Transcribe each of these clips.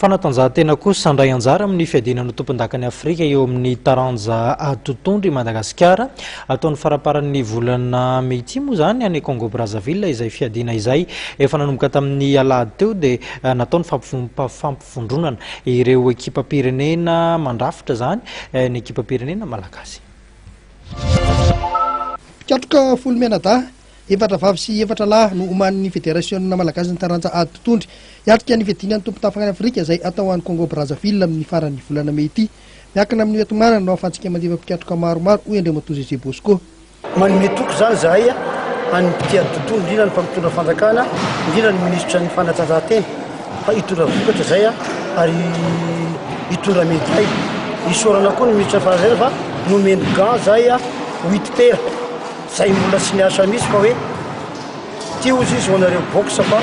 Fanatanjahantena kosa, handray anjara amin'ny fiadiana ny tompondakan'i Afrika eo amin'ny taranja totohondry i Madagasikara. Atao ny faramparan'ny volana mey ity moa izany any Congo Brazzaville izay fiadiana izay. Efa nanomboka tamin'ny alahady teo dia natao ny fampivondronana ireo ekipam-pirenena mandrafitra izany ny ekipam-pirenena malagasy. Mpikatroka folo mianadahy, efatra vavy sy efatra lahy no omanin'ny Federasionina malagasin'ny taranja ady totohondry hiatrika ny fiadiana ny tompon-tafan'i Afrika izay hatao any Congo Brazzaville amin'ny faran'ny volana mey ity. Miankina amin'ny hoenti-manana no ahafahantsika mandefa mpikatroka maromaro, hoy Andriamatoa Zeze Bosco. Manome toky izany izahay an'ny mpitia ny tontolo, indrindra ny mpampitondra fanjakana, indrindra ny minisitry ny fanatanjahantena fa hitondra vokatra izay ary hitondra medaille. Isaorana koa ny minisitry ny fanatanjahantena fa nomeny gants izahay huit paires izay mbola tsy niasa mihitsy fa hoe Ty ozy izy ho anareo boxe fa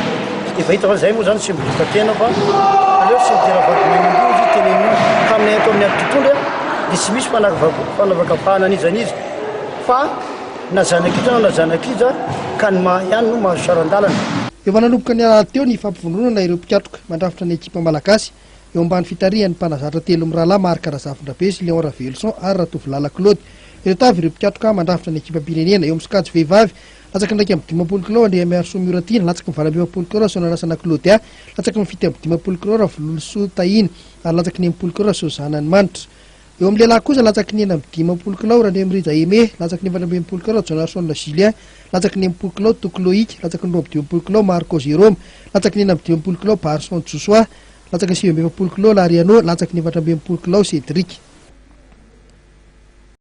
efa hita fa zay moa zany tsy midoka tena fa aleo tsy midera vady maimbo ozy izy teneniny io ka aminay ato amin'ny ady tontolo dia tsy misy fanavakavahana an'iza n'iza fa na zanak'iza na zanak'iza ka ny mahay ihany no mahazo saran-dalana. Efa nanomboka ny alahady teo ny fampivondronana ireo mpikatroka mandrafitra ny ekipa malagasy, eo ambany fitarihan'ny mpanazatra telo mirahalahy Marc Razafindrabe sy Léon Raveloson ary Ratovolala Claude. Ireto avy ireo mpikatroka mandrafitra ny ekipam-pirenena, eo amin'ny sokajy vehivavy, Latsaky ny 51 kilao Andriamiarisoa Mioratiana, latsaky ny 48 kilao Rasoanarasana Claudia, latsaky ny 57 kilao Ravololosoa Tahina ary latsaky ny 60 kilao Rasoazanany Manitra. Eo amin'ny lehilahy kosa, latsaky ny 56 kilao Randriamirija Aimé, latsaky ny 64 kilao Rajaonarison Julien, latsaky ny 60 kilao Toky Loïc, latsaky ny 52 kilao Marco Jérôme, latsaky ny 56 kilao Barson Josoa, latsaky ny 49 kilao Lariano, latsaky ny 64 kilao Cédric.